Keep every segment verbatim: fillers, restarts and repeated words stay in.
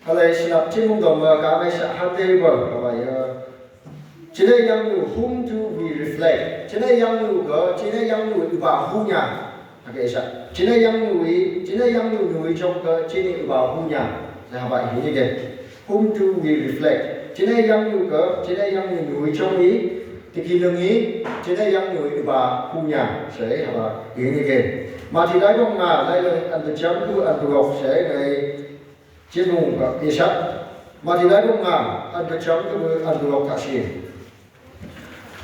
Hale, sinap Chin Mung dong ma ka mai sa hate ba, ka mai ya. Chine Yangnu, whom do we reflect? Chine Yangnu ga, chine Yangnu i ba hu nya. Hake sa. Chine Yangnu i, chine Yangnu nu i chong ga, chine i ba hu nya. Sa ha ba hi ni ke. Whom do we reflect? Chine Yangnu ga, chine Yangnu nu i chong i, tiki lung i, chine Yangnu i ba hu nya. Sa ha ba hi ni ke. Mati lai bong nga, lai lung an ba cham ku an ba lok sa ngai. Chin Mung ga isa. Mati lai bong nga, an ba cham ku an ba lok ka si.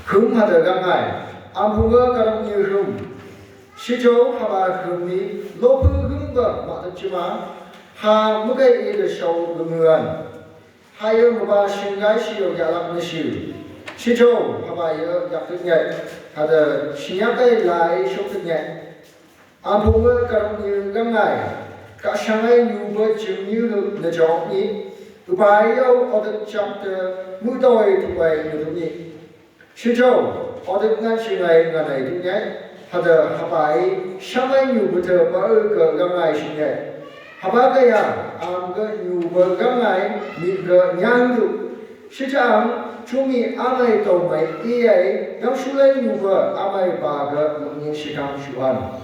Hum ha da gang ngai. Am hum ga ka rong ni hum. Shi jo ha ba hum ni. Lo pu hum ga ma da chi ma. Ha mu ga i da shau lu mu an. Ha yo mu ba shin gai shi yo ya lak ni shi. Shi jo ha ba yo ya kut ngai. Ha da shi ya kai lai shau kut ngai. Am hum ga ka rong ni gang ngai, ka shangai nu ba jing ni lu na jong ni, u bai yo audit chapter mu doi tu bai nu du ni. Shi jo, audit ngan shingai ngan ai du ngai, ha da ha bai, shangai nu ba ta ba u ga gang ngai shi ngai. Ha ba ga ya, am ga nu ba gang ngai, mi ga nyang du. Shi jang, chung i amai tau mai i ai, dang shu lai nu ba amai ba ga mung ni shi kam shu an.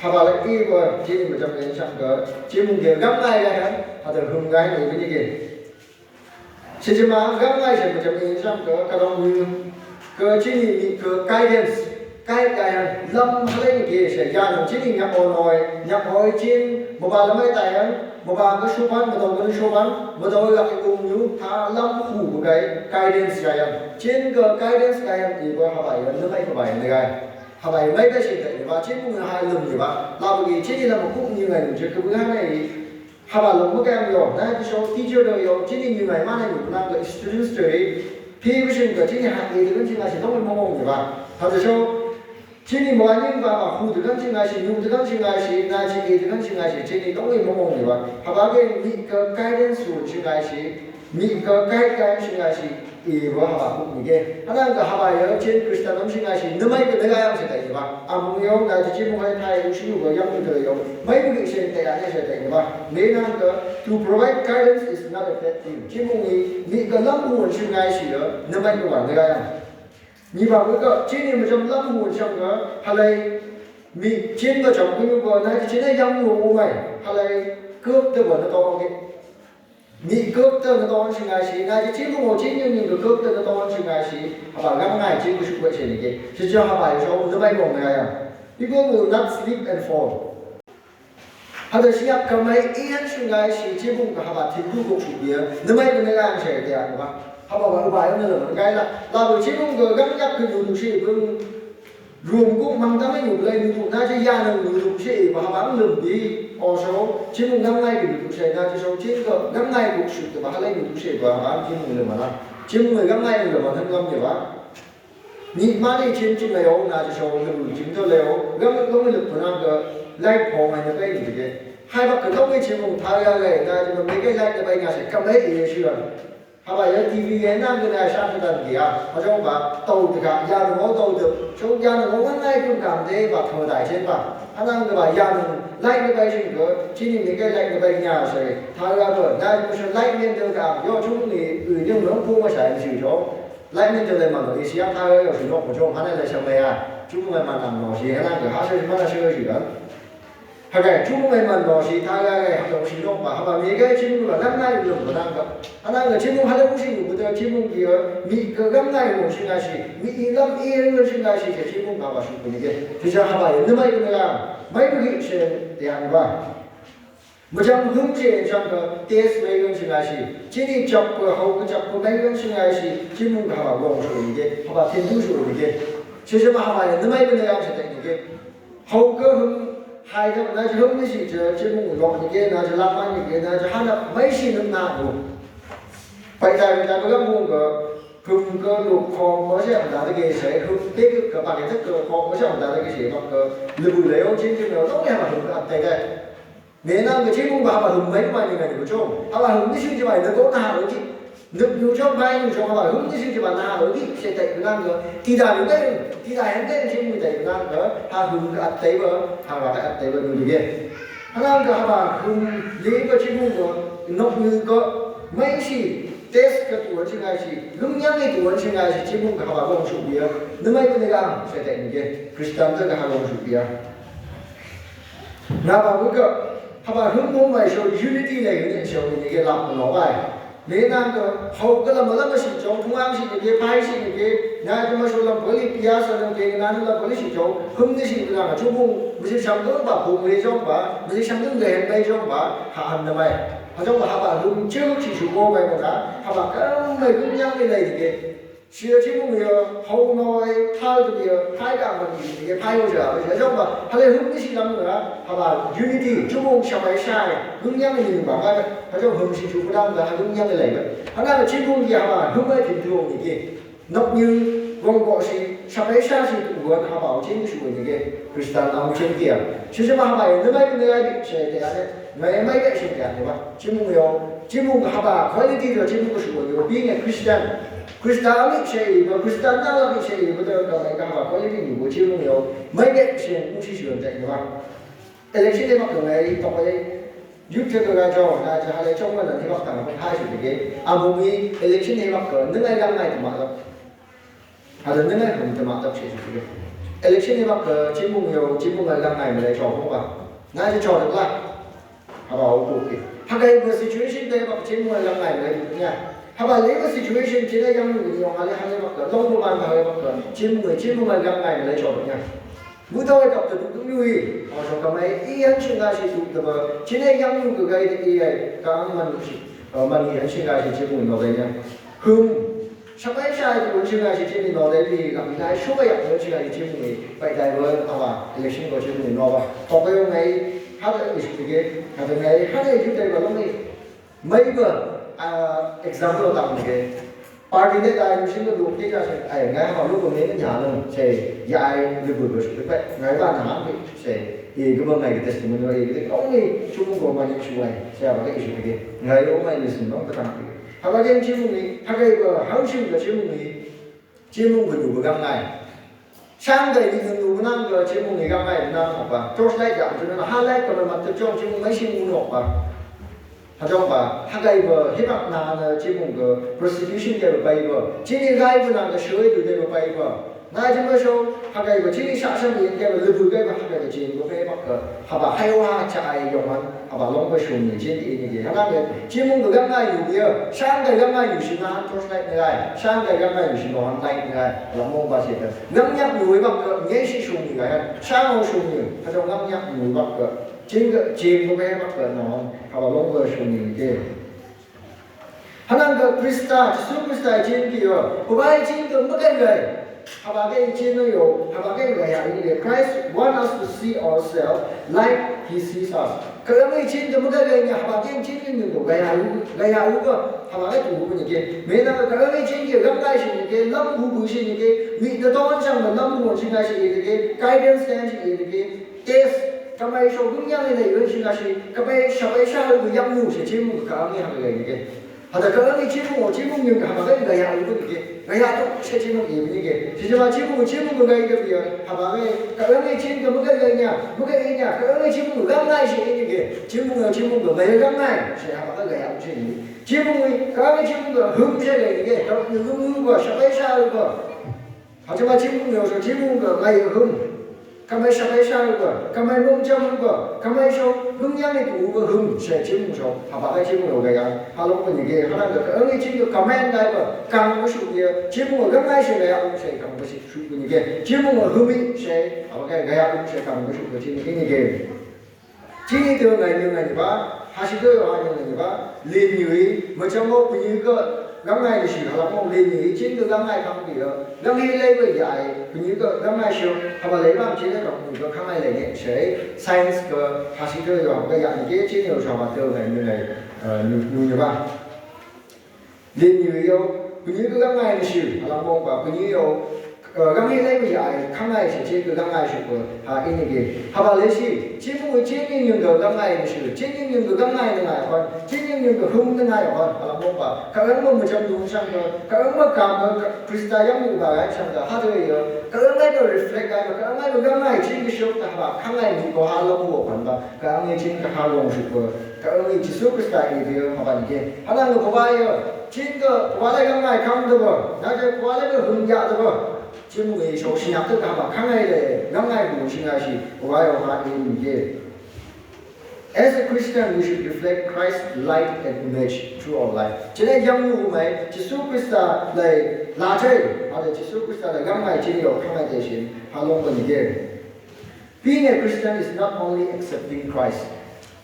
Ha ba lai i ba, chini ma jam len chang ga, chi mung de gang ngai ga han, ha da hum ngai ni ni ke. Shi jama gang ngai shi ma jam len chang ga, ka dong mu, ga chini ni ga guidance. Kai kai han lam ha lai ni ke sa ya nung chini nyak o noi, nyak o i chin, ma ba lam ai tai han, ma ba ga shu ban, ma dau ga shu ban, ma dau ga ki ung yu, ha lam hu ba kai, guidance ya ya. Chin ga guidance kai han i ba ha ba ya, na mai ka ba ya na gai. Ha ba ya mai ka shi kai ni ba, chin mung ha lum ni ba, la ba ki chin i lam ku ni ngai ni je ka bu ha ngai. Ha ba lum mu kai yo, na ki shau teacher do yo, chini ni ngai ma na ni na ga students do i. Pi bu shin ga chini ha e de kan chini ngai shi dong mo mo ni ba. Ha da shau chini mo ni ba ba hu de kan chini ngai shi, nu de kan chini ngai shi, na chi e de kan chini ngai shi, chini dong mo mo ni ba. Ha ba ke ni ga guidance hu chini ngai shi, ni ga guide kan chini ngai shi. I ba ha ba kuk ni ke. Hanang ga ha ba ya, chin Christian am sing a si, na mai ga na ga yang se tai ni ba. Am hung yo, na chi chi mung hai thai, u shi u ga yang u te yo. Mai u ni se tai a ni se tai ni ba. Ni nang ga, to provide guidance is not a bad thing. Chi mung ni, ni ga lam u sing a si ya, na mai ga ba na ga yang. Ni ba ga, chi ni ma jam lam u sing ga, ha lai, mi chin ba jam ku ni ba, na chi na yang u u mai. Ha lai, kup te ba na to ke. Mi kup ta na ton sing a si, na chi chi mung o chi nyung nyung kup ta na ton sing a si, ha ba gang ngai chi ku shu kwai se ni ke. Chi chi ha ba yo shau, na mai bong na ya. People will not slip and fall. Ha da si ap ka mai i han sing a si, chi mung ka ha ba thin ku kuk shu bia, na mai bong na ya se ke ya ba. Ha ba ba ba yo na lo ngai la. La bu chi mung ka gang yak ku du du si bung. Rum kuk mang tam ai nu lai nu tu, na chi ya na nu tu se ba ha ba lum bi. O shau, chi mung gang ngai bi nu tu se, na chi shau chi ga gang ngai kuk shu ba ha lai nu tu se ba ha ba chi mung lum ma na. Chi mung gang ngai lum ma thang lam ni ba. Ni ma ni chi chi lai o, na chi shau lum chi to lai o. Gang lum lum tu na ga lai phong ai na bai ni ke. Hai ba ka lum ni chi mung tha ya lai, na chi mung ni ke lai na bai na se, ka bai ye shi la. Ha ba ya T V ya nang ga na sha ka dan ki ya. Ha chong ba, tau de ka, ya nung o tau de. Chong ya nung o wan nai kun kam de ba, tho dai chen ba. Ha nang ga ba, ya nung, lai ga bai shin ga, chi ni mi ga lai ga bai nya se. Tha ga ba, na mu sha lai men de ka, yo chung ni, u ni nung pu ma sha ni shi chong. Lai men de lai ma no, i si ya tha ga yo shi no ko chong, ha na lai sha ma ya. Chung ma ma nang no shi, ha nang ga, ha sha ma na shi ga shi ga. Ha gai, chung mai man lo si, tha gai gai, ha lo si lo ba, ha ba mi gai chi mung lo, nang nai lo ba nang ba. Ha nang ga chi mung ha lo si lo, bu da chi mung ki, mi ga gam nai lo si ngai si, mi i lam i lo si ngai si, chi mung ba ba si bu ni ge. Chi sa ha ba ye, ni mai ni ga, mai bu ki se, te an ba. Mu jang hum se, jang ga, tes mai lo si ngai si, chi ni chap ko, hau ko chap ko mai lo si ngai si, chi mung ga ha ba gong su ni ge, ha ba tin du su ni ge. Chi sa ma ha ba ye, ni mai ni ga se te ni ge. Hau ka hum, hai ka na chi hum ni si chi, chi mung lok ni ke, na chi lak man ni ke, na chi han ap mai si nung na nu. Pai tai pai tai pai ka mung ka, hum ka lu kong ma si ang da ke se, hum pe ka pa ke ta ka kong ma si ang da ke se, ma ka lu bu le yo chin chin lo, tong ya ma hum ka ap tai tai. Me nang ka chi mung ba ha ba hum mai ma ni ka ni bu chong. Ha ba hum ni si chi ba na ko na ha lo chi. Nuk nu chong bai nu chong ba, hum ni si chi ba na ha lo ki, se tai ku nang ka, ti da lu dai, ti da hen dai chi mu dai ku nang ka, ha hum ka at tai ba, ha ba ka at tai ba nu di ge. Ha nang ka ha ba hum li ba chi mu ko, Noknyu kha mei shi, test kha tuan shi ngai shi, lungyang e tuan shi ngai shi, Chin Mung kha haba longsuh pia, namai kha ne kang, she te nge, Christian te kha longsuh pia. Nga ba bu kha, haba hum mong mai sho unity le unity sho ni ke lak no bai. Nei nang kha, hau kha lam lam shi chong, thung ang shi ke, pai shi ke, nga kha ma sho lam pali pia sa lam ke, nga lam pali shi chong, hum ni shi na, chu bung, bu shi shang dong ba, bung le chong ba, bu shi shang dong le hen bai chong ba, ha an na mai. Hajong ba haba lung chiu chi shu ko bai ma ka, haba kam mai lung yang ni lai ke. Shi ya chi mung ya, hau noi, thal tu ya, thai kang ma ni ke, thai yo ja, ya jong ba, hale hum ni shi lam na, haba unity, chu mung sha bai shai, lung yang ni ba ka, hajong hum shi chu ku dang da, lung yang ni lai ba. Hana chi mung ya haba, hum bai tin tu ni ke. Noknyu, wong ko shi, sha bai sha shi tu guan haba u chin shu ni ke, Christian am chin kia. Shi shi ma haba ye, namai ku ne ai bi, she te ai, ngai mai ke shi kia ne ba. Chin Mung yo, Chin Mung haba, quality do Chin Mung shu yo, being a Christian. Christian mi she ba, Christian na la mi she ba, da ka mai ka haba, quality ni bo Chin Mung yo, mai ke shi, mu shi shu te ne ba. Election de mak ngai, tok ai, youth de ga jo, na ja hale chong ma na ni mak tang, hai shu de. Amu mi election de mak, ngai yang ngai ma lo. Hada ngai hum de mak tok shi shu de. Election de mak, Chin Mung yo, Chin Mung ngai yang ngai ma le cho ko ba. Na ja cho de la. Haba o ko ke. Hagai ba situation de mak Chin Mung ngai yang ngai ma le ya. Haba le ba situation Chin ngai yang lu ni yong hale hale mak, long bu man hale mak. Chin Mung, Chin Mung ngai yang ngai ma le cho ya. Bu tawai kap ta duk duk lui, aw, so kamai i yan sing ga si duk ta ba, chine yang yu ga gai ta i ai, ka ang man si, aw, man i yan sing ga si chi mun no gai ya. Hum, sapai sai tu sing ga si chi mun no gai li, ka mi dai su ga yak tu sing ga si chi mun ni, pai dai ba, awa, election ko chi mun no ba. Ko ko yong ngai, ha da is tige, ha da ngai, ha da ju dai ba lo ngai. Mai ba, ah, example tang ke. Party ne dai machine ba luk ke ka se, ai, ngai ha luk ko ne nya no, se, ya ai, lu bu bu se, pe, ngai ba na, se, e, ke ba ngai ke testimony, e, ke only chu ko ma ni chu ai, se ba ke issue ke. Ngai o mai ni sin no ka tang ke. Ha ba ke chi mu ni, ha ke ba, ha shu ka chi mu ni. Chi mu ko lu ba ngai. Sang dai ni nu nang ga chi mu ni ga mai nang ba. Torchlight ga tu na ha lai ko ma tu chong chi mu mai shi mu no ba. Ha chong ba, ha gai ba, hi bak na na chi mu ga, prostitution ga ba bai ba. Chi ni gai ba nang ga shoi du ga ba bai ba. Ngai chi ma sho, ha gai ba, chi ni sha sha ni ga ba lu bu ga ba ha gai ba chi ni ba bai ba ga. Ha ba hai wa cha ai yong man. Haba long ba shung ni chin i ni ke. Hana ke, chi mung ga ngai yu ya, shang ga ngai yu shi na han torchlight ni lai, shang ga ngai yu shi no han light ni lai, la mong ba shi ka. Ngam nyak nu ba ka, nge shi shung ni ga ya, shang o shung ni, ka jong ngam nyak nu ba ka, chin ga, chin ga ba ka no, haba long ba shung ni ke. Hana ke Krista, Jisu Krista chin ki yo, kubai chin ka makai lai. Haba ke chin no yo, haba ke lai ya ni ke. Christ want us to see ourselves like he sees us. Ka lam i chin ka makai lai ni, haba ke chin ni ni ko, gaya u, gaya u ko, haba ke tu ko ni ke. Me na ka lam i chin ke, lam kai shi ni ke, lam bu bu shi ni ke, mi da don chang da lam bu shi na shi ni ke, guidance kan shi ni ke. Test, kamai sho gung yang ni lai yun shi na shi, kamai sha bai sha lu yang nu shi chin mu ka mi ha lai ni ke. Hada ka ang i chi mu, chi mu nyung ka haba ka gaya u ke, gaya to she chi mu i ni ke. Chi ma chi mu, chi mu gaya ke bia, haba ka ka ang i chi ka mu gaya nya, mu gaya nya, ka ang i chi mu gaya ngai she ni ke. Chi mu, chi mu gaya gaya ngai she haba ka gaya u she ni. Chi mu ka ang i chi mu hum she ni ke. Ka hum hum ko, sha bai sha ko. Hachima chi mung yo so chi mung ko ngai hum. Kamai sha bai sha ko, kamai mung cha mung ko, kamai so hum yang ni ko hum she chi mung so. Haba ka chi mung yo gaya. Halong ko ni ke, hana ka ang i chi ko kamai ngai ko, kang ko shu ke, chi mung ko ngai she gaya hum she kang ko shu ko ni ke. Chi mung ko hum i she, haba ka gaya hum she kang ko shu ko chi ni ke ni ke. Chi ni teu ngai ni ngai ni ba, ha shi teu yo ha ni ngai ni ba, lin ni wi, ma chang mo pu ni ko, gam ngai ni shi ha la mo lin ni wi, chin ko gam ngai kang pi yo, gam hi lei ko ya ai, pu ni ko gam ngai shi, ha ba lei bang chin ko pu ni ko kang ngai lei ni shi, science ko, ha shi teu yo ha ba ya ni ke, chin yo sha ba teu ngai ni ngai, eh, nu, nu ni ba. Lin ni yo, pu ni ko gam ngai ni shi, ha la mo ba, pu ni yo, eh, gam hi lei ko ya ai, kang ngai shi, chin ko gam ngai shi ko, ha i ni ke. Ha ba lei shi, chi mu chi ni ni ko gam ngai ni shi, chi ni ni ko gam ngai ni ngai hon, chi ni ni ko hum ni ngai hon, ha la mo ba. Ka ang mo mu cham du chang ko, ka ang mo kam ko, Krista yang mu ba ngai chang ko, ha de yo. Ka ang ngai ko reflect ngai ko, ka ang ngai ko gam ngai chin ko shok ta ba, kang ngai ni ko ha la mo hon ba. Ka ang i chin ka ha long shi ko. Ka ong i Jesu Krista i di haba ni ke. Hana lo kaba yo. Chin ko kaba lai kam ngai kam do bo. Na je kaba lai ko hum ya do bo. Chin mo i so siap do kaba kam ngai le. Kam ngai mo si ngai si. Kaba yo ha i ni ke. As a Christian, we should reflect Christ's light and image through our life. Chin ai yang lu mai Jesu Krista lai la chai. Ha le Jesu Krista lai kam ngai chin yo kam ngai de sin. Ha long ko ni ke. Being a Christian is not only accepting Christ.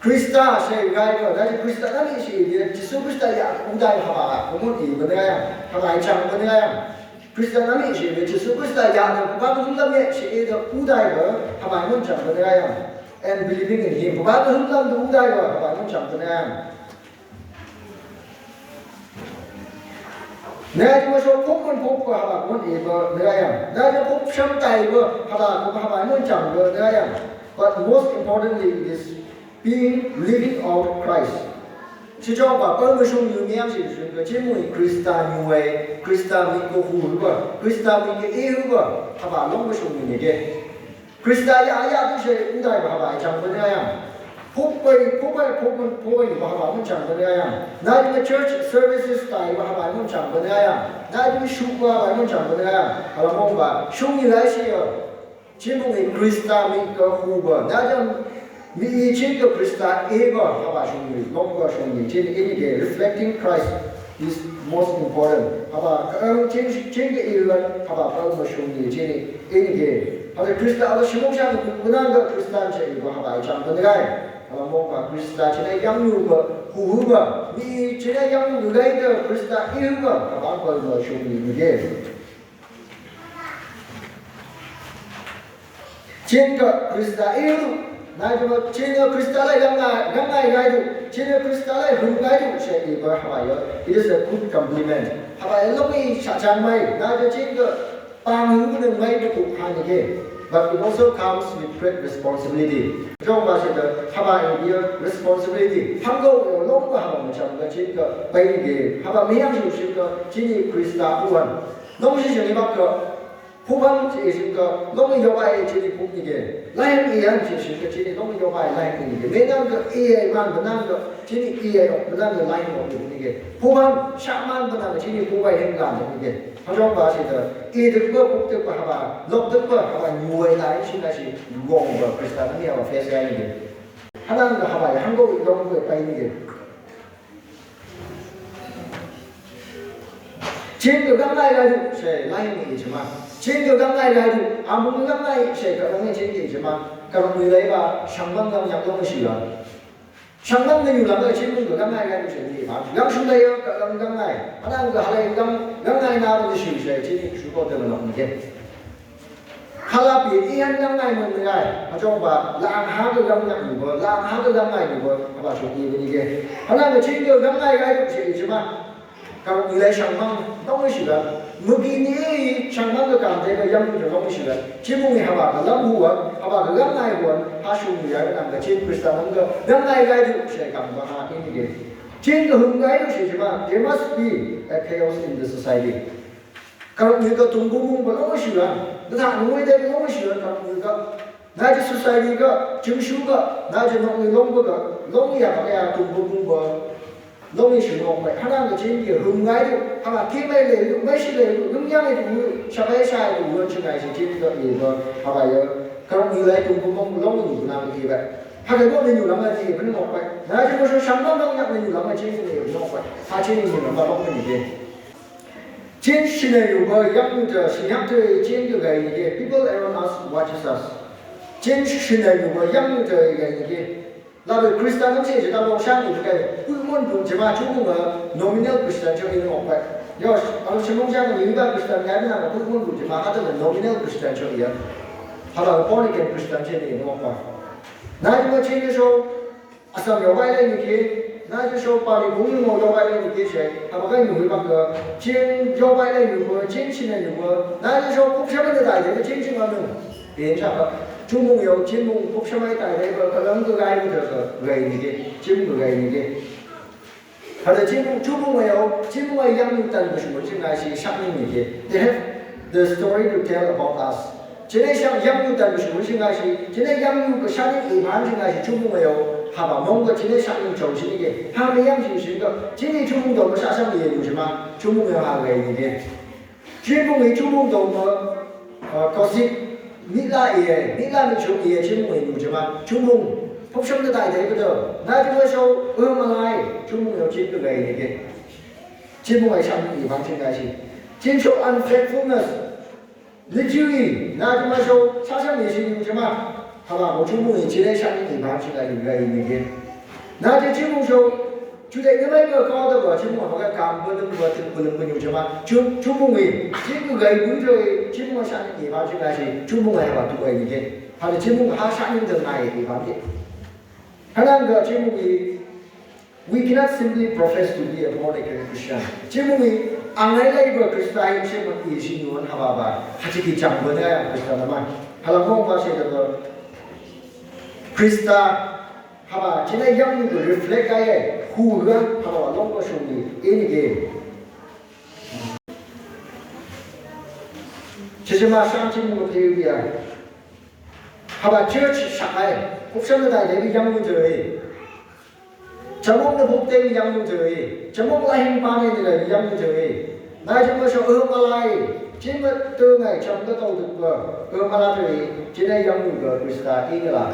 Krista shai gai ko, na Krista na mi shi ye, Jesu Krista ya, u dai haba, ko mo di ba ya, haba chang ba ya. Krista na mi shi ye, Jesu Krista ya, ko ba ko na mi shi ye, u dai ba, haba mo chang ba ya. And believing in him, ko ba ko na u dai ba, haba mo chang ba ya. Nai tu so pok pun pok ko haba mun e ko nai yang. Nai tu pok sham tai ko haba ko haba mun chang ko nai yang. But most importantly, it is being living out Christ. Chi chong ba pon ko shung yu miang chi shung ko chi mu Krista nyu wai, Krista mi ko hu ko, Krista mi ko e hu ko, haba long ko shung yu ni ke. Krista ya ya tu she u dai ba haba chang ba ya. Puk bai, puk bai, puk bai, puk bai ba haba mun chang ba ya. Na di church services tai ba haba mun chang ba ya. Na di shu ba ba mun chang ba ya. Haba mong ba shung ni lai shi yo. Chin mong i Krista mi ko hu ba. Na di mi i chin ko Krista e ba haba shung ni, long ba shung ni. Chin i ni ke reflecting Christ is most important. Haba ka ang chin chin ke i lan haba ka mo shung ni chin i ni ke. Haba Krista ala shimong shang ku kunan ga Krista che i ba haba chang ba ni gai. Haba mo ba Krista chin ai yang yu ba hu hu ba. Mi chin ai yang yu gai ga Krista i hu ba haba ka mo shung ni ni ke. Chin ko Krista i hu. Na ko chin ko Krista lai yang ngai yang ngai gai du. Chin ko Krista lai hum gai du she i ba haba yo. It is a good compliment. Haba yo lo mi sha chang mai. Na ko chin ko pang hu ni mai ko tu han ni ke. But it also comes with great responsibility. Jong ba shi ko haba i responsibility. Hang ko yo lo ko haba mo chang ko chin ko bai ni ke. Haba mi yang shu shin ko chin i Krista hu han. Long shi shi ni ba ko Phuban chi isim ko, long i yobai chi ni phup ni ke. Laiheng i an chi isim ko chi ni long i yobai laiheng ni ke. Me nang ko i ai man ba nang ko, chi ni i ai ok ba nang ko laiheng ok ni ke. Phuban, sha man ba nang ko, chi ni phubai heng lan ni ke. Hajong ba si ko, i duk ba phup duk ba haba, lok duk ba haba, nyuai lai shi na shi, gong ba, Krista nang i haba face ai ni ke. Hanang ko haba, hang ko long ko pai ni ke. Chin ko gang ngai lai du, she lai ni chi ma. Chin ko gang ngai lai du, a mung gang ngai she ka gang chin ki chi ma. Ka mung lai ba, shang mang gang nyak long shi la. Shang mang ni yu lang chin ko gang ngai lai du she ni ba. Gang shu lai yo, ka gang gang ngai. Hanang ko ha lai gang, gang ngai na ba ni shu she, chin ni shu ko de long ni ke. Halapi i han gang ngai mun ngai. Hajong ba, lang ha ko gang ngai ni bo, lang ha ko gang ngai ni bo, haba shong i ni ke. Hanang ko chin ko gang ngai ngai ko shi i chi ma. Ka i lai shang mang, dong shi ga. Mugi ni shang mang ko kam de ko yang ko dong shi ga. Chi mung i haba ko lam hu wa, haba ko gang ngai hu wa, ha shong i ya ko nang ko chin Krista nang ko gang ngai ngai ko shi kam ba ha i ni ke. Chin ko hum ngai ko shi chi ma. There must be a chaos in the society. Karuk ni ko tung bung bung ba long shi ran. Na ta nung wai de long shi ran karuk ni ko. Na ji society ko, jing shu ko, na ji nong ni long ba ko, long ya ba ya tung bung bung ba. Long ni shi long ba. Hana ko jing ki hum ngai du. Hana ki mai le du, mai shi le du, lung yang le du, sha bai sha du, lung shi ngai shi jing ko ni ko. Haba yo. Karuk ni lai tung bung bung long ni na ni ba. Hana ko ni ni lang ni ba ni long ba. Na ji ko shu shang long long yang ni lang jing ni long ba. Ha jing ni long ba long ni de. Chin shin a yu ba yang yu ta, shin yang ta chin ka gai ni ke, people around us watches us. Chin shin a yu ba yang yu ta gai ni ke. La ba Christian nam che je ta long shang ni ke, pui mon bu je ma chu bu ma nominal Christian che ni ok bai. Yo, a lo shin long shang ni ba Christian gai na pui mon bu je ma ha ta nominal Christian che ya. Ha ba born again Christian che ni ok bai. Na yu ba chin ni so, Assam yo bai lai ni ke, na ji so pa ni bung ni mo yo bai lai ni ke she, ha ba kai ni hui bak ke, chin yo bai lai ni ko, chin chin ni ko, na ji so kuk sha ban de dai de, chin chin ma nung. Pen sha ba, chu mung yo, chin mung kuk sha mai dai de, ka, ka lam ka gai ni de, ka gai ni ke, chin ka gai ni ke. Ha de chin mung, chu mung yo, chin mung yang ni tan ka shu, chin ngai shi, shak ni ni ke. They have the story to tell about us. Chin ai shak yang ni tan ka shu, chin ngai shi, chin ai yang ni ka shak ni i man chin ngai shi, chu mung yo. Haba mong ga chine shakning chong chine ge. Ha mi yam ching ching ga. Chine chungbung dom ma shashang ye yu chima. Chungbung ye ha ga ye ge. Chungbung ye chungbung dom ma, uh, gossip. Nila ye, nila ni chung ye chungbung ye yu chima. Chungbung. Pop shang da dai dai ga do. Na chungbung shou, uh, malai. Chungbung ye ching ga ye ge. Chungbung ye shakning ye bang ching ga shi. Ching shou unfaithfulness. Lijui, na chungbung shou, shashang ye shi yu chima. Haba ko chungbung ye chine shakning ye bang ching ga yu ga ye ge. Na chungbung shou, chu dai ne mai ko ko da ko chungbung ma ga kam ko lung ko tik ko lung ko yu chima. Chu, chungbung ye, ching ko ga yu jo ye, chungbung shakning ye bang ching ga shi, chungbung ye ba tu ga ye ge. Haba chungbung ha shakning da ngai ye bang ge. Hanang ga chungbung ye, we cannot simply profess to be a born again Christian. Chungbung ye, angai lai ba Krista ye chungbung ye shi nuan haba ba. Hachi ki chang ba da ya Krista na ma. Hala mong ba shi da ba. Krista haba, chine yangnu ga reflect ga ye. Hu ga, haba long ba shung ye. Ini ge. Chichi ma shang chungbung ga pe ya. Haba church shak ai. Pop shang da dai dai yangnu jo ye. Chamong na buk te yangnu jo ye. Chamong la hing pa ne ni la yangnu jo ye. Na chungbung shou, uh, malai. Ching ma tu ngai cham da tau duk ba. Uh, malai jo ye. Chine yangnu ga Krista ini la.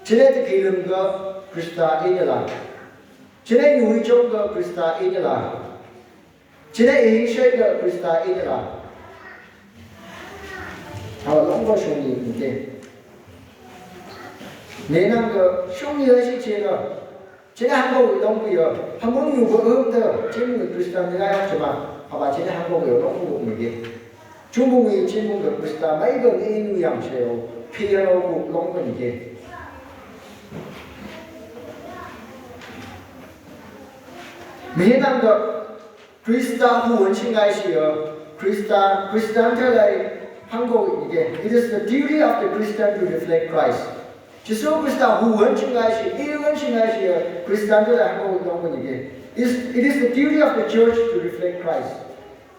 Chine te ki lung ga Krista ini la. Chine nyu hi chong ga Krista ini la. Chine i hing shai ga Krista ini la. Haba long ba shung ye ni te. Ne nang ga shung ye shi che ga. Chine hang ba long ba ya. Haba mong yu ba um da. Chungbung Krista ni ga ya chima. Haba chine hang ba long ba ni ge. Chungbung ye chungbung ga Krista mai ga ni nu yang she o. Pi ya o ku long ba ni ge. Mi nang ga Krista huan sing ai shi a, Krista, Krista te lai hang go ni ge. It is the duty of the Christian to reflect Christ. Jesu Krista huan sing ai shi, i huan sing ai shi a, Krista te lai hang go ni ge. Is, it is the duty of the church to reflect Christ.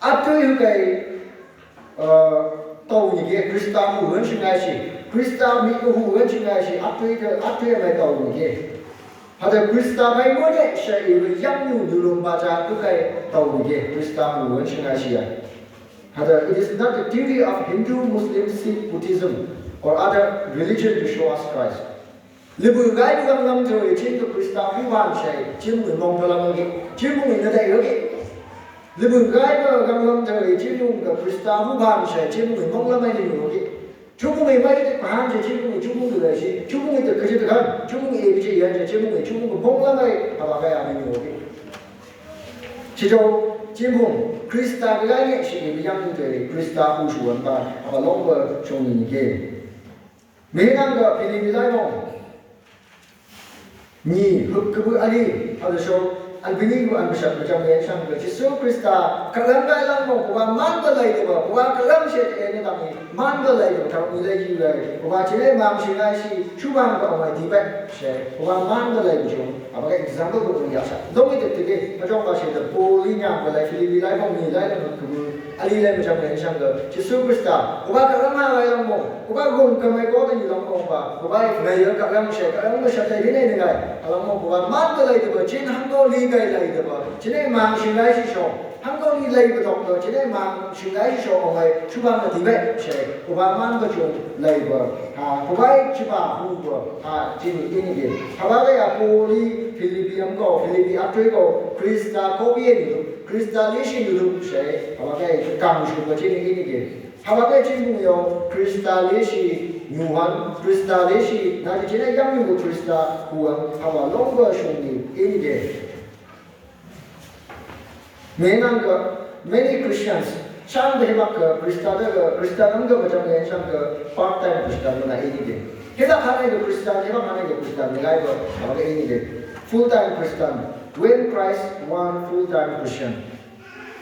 Ap tui hu kai, uh, tau ni ge, Krista huan sing ai shi, Krista mi ko huan sing ai shi, ap tui ke, ap tui mai tau ni ge. Hada Krista mai mo ne sha i ru yangnu nu lum ba ja tu kai tau ni ge Krista mu wen sha na shi ya. Hada it is not the duty of Hindu, Muslim, Sikh, Buddhism or other religion to show us Christ. Libu gai bu gam lam jo i chin tu Krista mu wan sha i chin mu mong to lam ge chin mu na dai ge. Libu gai bu gam lam jo i chin mu ka Krista mu wan sha i chin mu mong lam ai ni mu ge. Chungbung i mai te pahan je chungbung i chungbung i lai shi, chungbung i te kaji te kan, chungbung i kaji yan je chungbung i chungbung i bong la mai, haba kai a mi mo ke. Chijo, chungbung, Krista ke lai ne shi i yang te, Krista u shuan ba, haba long ba chungbung i ke. Mi nang ga Philippi lai mo. Ni, huk kabu ali, hada sho, Albini gu an bishop bishop ngen shang ga Jesu Krista, kalam ngai lang mo, kuba man ba lai de ba, kuba kalam she te ne dang ni, man ba lai de ba, kalam ni lai yu lai, kuba chile mam shi ngai shi, shu bang ba mai di ba, she, kuba man ba lai de jong, aba ka example ko ya sha. Dong ni de te ke, ma jong ba she de, Paul ni nyam ba lai, Philippi lai, kong ni lai, huk kabu, Ali lai ma chang lai shang ga, Jesu Krista, kuba kalam ngai lang mo, kuba gong kamai ko te ni lang mo ba, kuba i ngai ka lang she, ka lang ma sha te ni ne ni ngai, ka lang mo kuba man ka lai te ba, chin hang ko li kai lai te ba, chin e mang shi ngai shi sho, hang ko li lai ka dok ba, chin e mang shi ngai shi sho ko ngai, chu ba ma ti ba she, kuba man ka chung lai ba, ha, kuba i chi ba hu ba, ha, chin i ni ge. Haba ka ya Paul i Philippi am ko, Philippi a tui ko, Krista ko bi e ni. Krista le shi nu duk she, haba kai kang shu ba chin i ni ke. Haba kai chin bung yo, Krista le shi nu han, Krista le shi, na ki chin i yang nu Krista huan, haba long ba shung ni ni ke. Ngen ang ga, many Christians, shang ba hibak ga, Krista da ga, Krista nang ga ba chang ngen shang ga, part time Krista na ni ke. Hibak hana ga Krista, hibak hana ga Krista, ni lai ba, haba kai ni ke. Full time Christian. When Christ want full time Christian.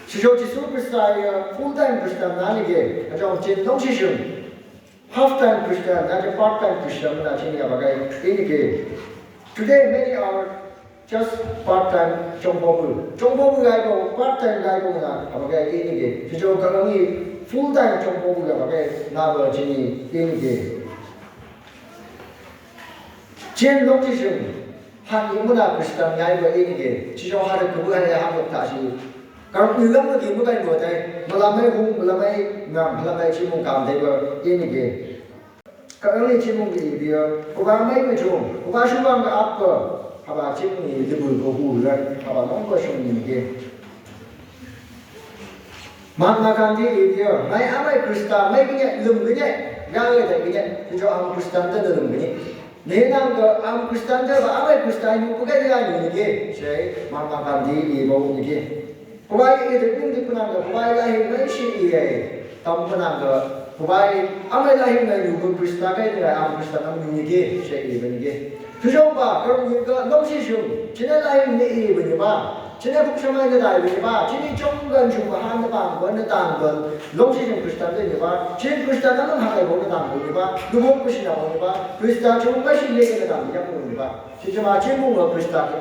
Shijo Jesu Krista ya full time Christian na ni ge, a jong chin dong shi shun. Half time Christian, na je part time Christian na chin ya ba gai, ini ge. Today many are just part time chong bo bu. Chong bo bu gai bo, part time gai bo na, a ba gai ini ge. Shijo ka ngi full time chong bo bu ga ba gai, na ba chin ini ge. Chin lok chi sung, han i muna Christian ngai ba i ni ke, chi sung ha da ku bu ha ya ha lok ta shi. Kang i lam ma ki mu kai mo tai, ma lam ai hung, ma lam ai ngam, ma lam ai chi mung kam tai ba i ni ke. Ka ang i chi mung ki i bia, ku ba mai ku chung, ku ba shu bang ka ap ba, ha ba chi mung i di bu ko hu lan, ha ba long ba sung ni ke. Mahatma Gandhi i bia, mai amai Krista, mai kini, lum kini, ya ngai da kini, ki jo am Krista da lum kini. Ni nang ka am Krista da ba amai Krista ni ku ka ya ni ke, sai Mahatma Gandhi i bo ni ke. Kubai i de kung di punang ka, kubai lai hing ngai shi i ai, tam punang ka, kubai amai lai hing ngai ni ku Krista kai ni ai, am Krista nam ni ke, sai i ba ni ke. Tujong ba, kar ni ka, long shi shung, chine lai hing ni i ba ni ba. Chine buk shamai na dai ni ba, chine chong gan chung ba han na bang ba na tang ba, long shi chung Krista ni ba, chine Krista na nang ha kai ba na tang ni ba, lu buk ku shi na ba ni ba, Krista chung ba shi le na tang ni ba ni ba. Chi chi ma chi mu ba Krista ke.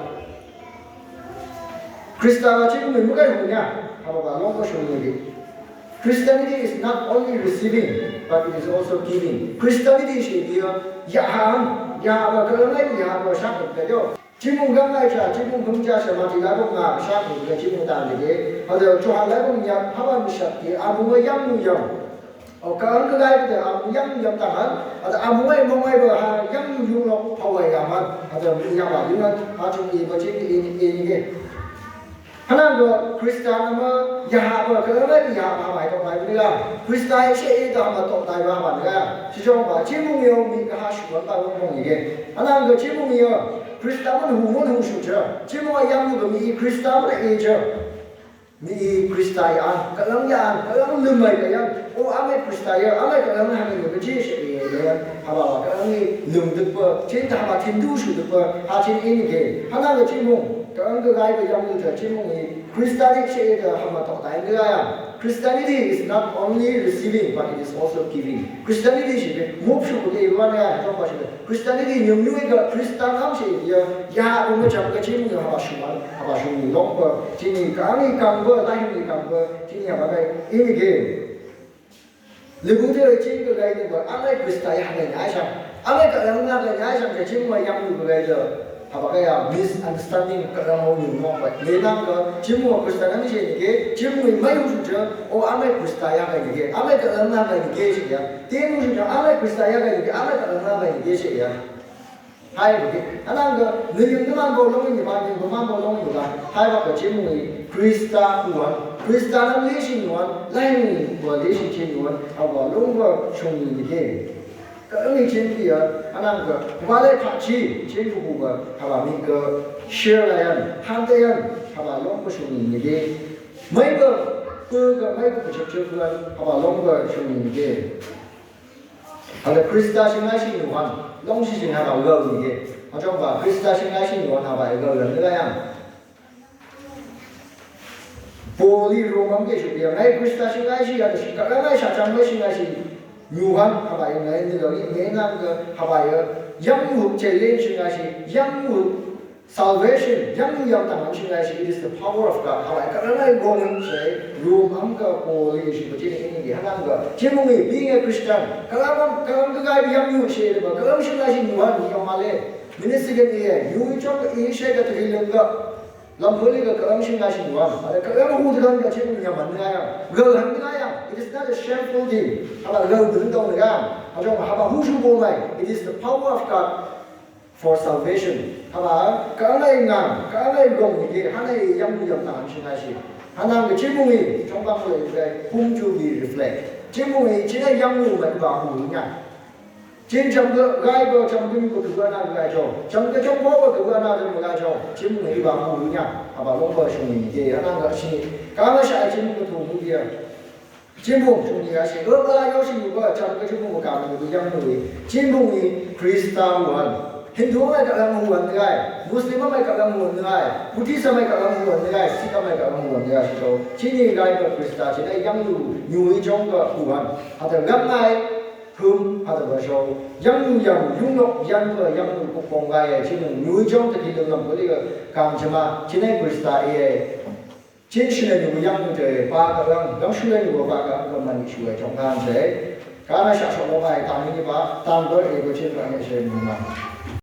Krista ba chi mu mu kai hu nya, ha ba ba long ba shung ni. Christianity is not only receiving, but it is also giving. Christianity shi dia, ya ham, ya ba ka ngai ya ba shak ka jo. Chi mung gam ngai cha, chi mung gam cha cha ma chi la dong nga sha mung ga chi mung dan de. Ha de chu ha la dong ya, ha ba mi sha ki, a mung ga yang mung yang. O ka ang ka gai de, a mung yang yang ta han. A de a mung ai mung ai ba ha yang yung yung lo pa wai ya man. A de mung ya ba yung an, ha chung i ba chi i i ni ge. Hanang ga Krista nama ya ha ba ka ang ai ya ba bai ka bai ni ga. Krista i she i ta ma to tai ba ba ni ga. Chi jong ba, chi mung yo mi ka ha shu ba ba mung ni ge. Hanang ga chi mung yo. Krista man hu man hu shu cha. Chi mung a yang yu ba mi Krista man e cha. Mi Krista ya an, ka lang ya an, ka lang lum mai ka yang. O, amai Krista ya, amai ka lang ha mi ka chi shi ya ya. Ha ba ka lang ni lum duk ba, chin ta ha ba tin du shu duk ba, ha chin in ge. Hanang ga chi mung, ka lang ga gai ba yang yu cha chi mung ni Krista ni shi ya ha ma to ta in ga ya. Christianity is not only receiving, but it is also giving. Christianity shi ke, mup shu ke, iwan ya, tong ba shi ke. Christianity nyum nyum ka Krista ngam shi ya, ya, um cham ka chi mung ha ba shu man, ha ba shu ni long ba, chi ni ka ni kang ba, la ni kang ba, chi ni ha ba kai, i ni ge. Lebu te chi ka gai ni ba, amai Krista ya ha gai ni ai shang. Amai ka yang na gai ni ai shang, ka chi mung yang lu ka gai ja. Ha ba kai ya misunderstanding ka yang mung ni mung ba. Le nang ka, chi mung Krista ngam shi ni ge, chi mung mai hu shu ja, o amai Krista ya gai ni ge, amai ka yang na gai ni ge shi ya. Te mung shu ja, amai Krista ya gai ni ge, amai ka yang na gai ni ge shi ya. Hai ba ke, hanang ga, ni lim ni man bo long ni ba, ni ba man bo long ni ba. Hai ba ka chi mung ni, Krista wan. Krista nam le shi wan, lai ni ba le shi chi wan, ha ba long ba shung ni ke. Ka ang ni chin ki ya, hanang ga, ba le pa chi, chin ku ba, ha ba mi ga, share la yan, han te yan, ha ba long ba shung ni ke. Mai ba, ku ga, mai ba ku chap chap wan, ha ba long ba shung ni ke. Ha le Krista sing ngai shi ni wan, long shi sing ha ba gau ni ke. Ha chong ba Krista sing ngai shi ni wan ha ba gau ran ni la yang. Paul i Rome am ke shu ya ngai Krista sing ngai shi ya shi ka ngai sha chang ngai sing ngai shi ni wan ha ba ngai ni lo ni ngai nang ke ha ba ya yang yu che len sing ngai shi yang yu Salvation, yang yu yang tang am sing ngai shi, it is the power of God. Ha ba, ka ngai gong am shi, Rome am ka Paul i shi, ba chi ni ni, hanang ga, chi mung i, being a Christian, ka ngai am, ka ngai ka gai yang yu shi, ba, ka ngai sing ngai shi ni wan, ni yong ma le. Ministry ga ni, yu chong i shi ka tri lung ga. Lam Paul i ga, ka ngai sing ngai shi ni wan. Ha le, ka ngai hu de kan ga chi mung ya man ngai ya. Ga han ngai ya. It is not a shameful thing. Ha ba, ga bu dong ngai ya. Ha chong, ha ba, hu shu bo ngai. It is the power of God. For salvation. Ha ba, ka ngai ngang, ka ngai gong ni ke, ha ngai yang yang tang sing ngai shi. Hanang ke chi mung i, chong bang le ke, whom do we reflect? Chi mung i, chi ngai yang lu ma ba hu nya. Chin cham ke gai ba cham ke mi ko tu na gai cho. Cham ke chong bo ko tu na de gai cho. Chi mung i ba hu nya. Ha ba long ba shung ni ke, hanang ke shi. Ka ma sha chi mung ko tu mu ya. Chin bung chung ni a shi, o, ka la yo shi nu ba, cham ka chin bung ka mi bu yang nu i. Chin bung i Krista wan. Hindu mai ka lang wan ngai, Muslim mai ka lang wan ngai, Buddhist mai ka lang wan ngai, Sikh mai ka lang wan ngai, so. Chin i gai ba Krista, chin i yang nu, nu i chong ka wan. Ha ta lam ngai, hum, ha ta ba so. Yang nu yang, yung nok, yang ba, yang nu kong ngai, chin nu, nu i chong ta ki lam ko li ka, kam chama, chin i Krista i. Chin shu le nu yang nu te pa ka lang, yang shu le nu pa ka lang, ka man shu le chong kan se. Ka na sha sho lo mai tang ni ba, tang ko e ko chin ka ne se nu ma.